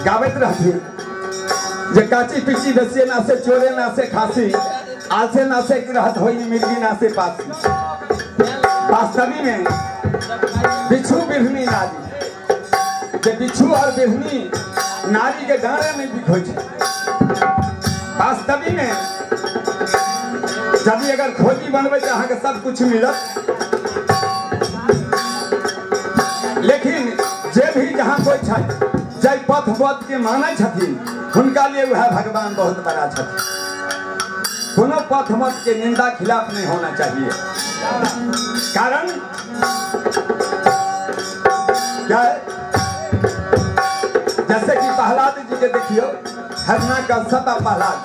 गाबैत रहथिन जे काची पीची बेसिए ना से चोरे ना से खासी आलसे ना से रहत होई मिर्गी ना से पासी। वास्तवी में बिच्छू बिढ़नी नारी जे बिच्छू और बिढ़नी नारी के डारे में बिखोइ छै। वास्तवी में यदि अगर खोजी बनबै तऽ अहाँके सब कुछ मिलत, लेकिन जे भी जहाँ कोई छै जाहि पथ पथ के मानै छथिन हुनका लिए वएह भगवान बहुत बड़ा छथिन। कोनो पथ मत के निंदा खिलाफ नहीं होना चाहिए। कारण क्या है, जैसे कि प्रहलाद जी के देखियो, हरना कश्यप आ प्रहलाद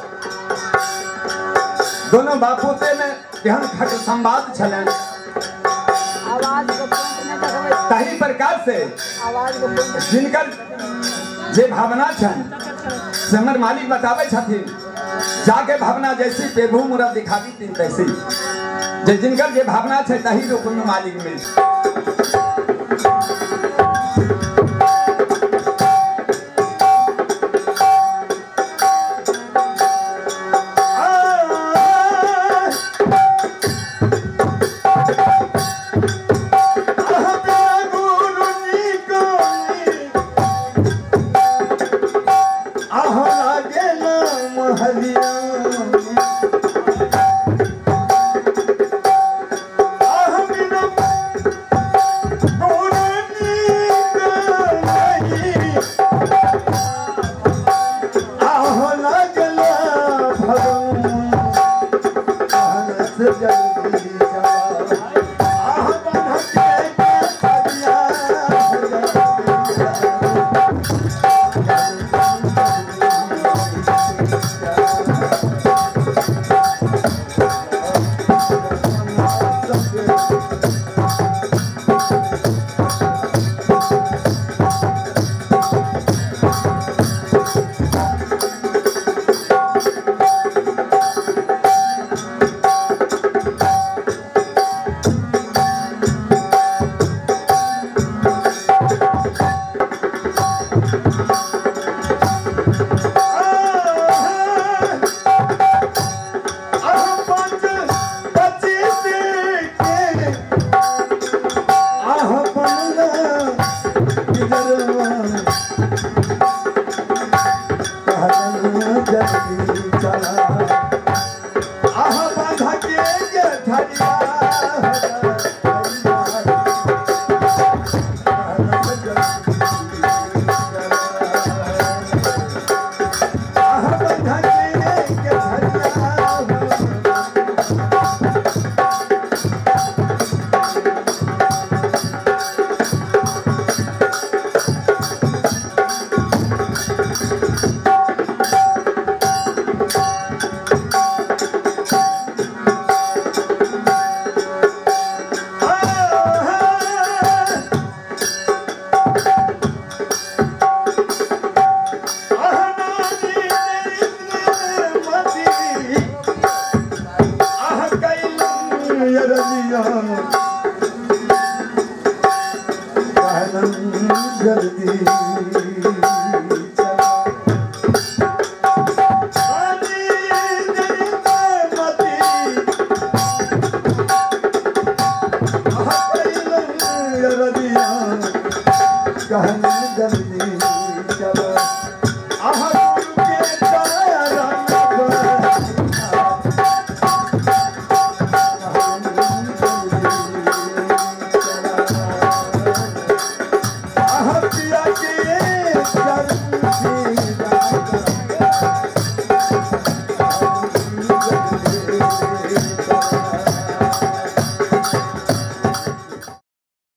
दोनों बापूते में केहन खट संवाद छलनि। तही प्रकार से जिनकर जे भावना छनि से हमर मालिक बताबै छथिन, जाके भावना जैसी प्रभु मुरा दिखाबी तीन तैसी, जे जिनकर जे भावना छै तही रूप में मालिक मिल। आह पिया के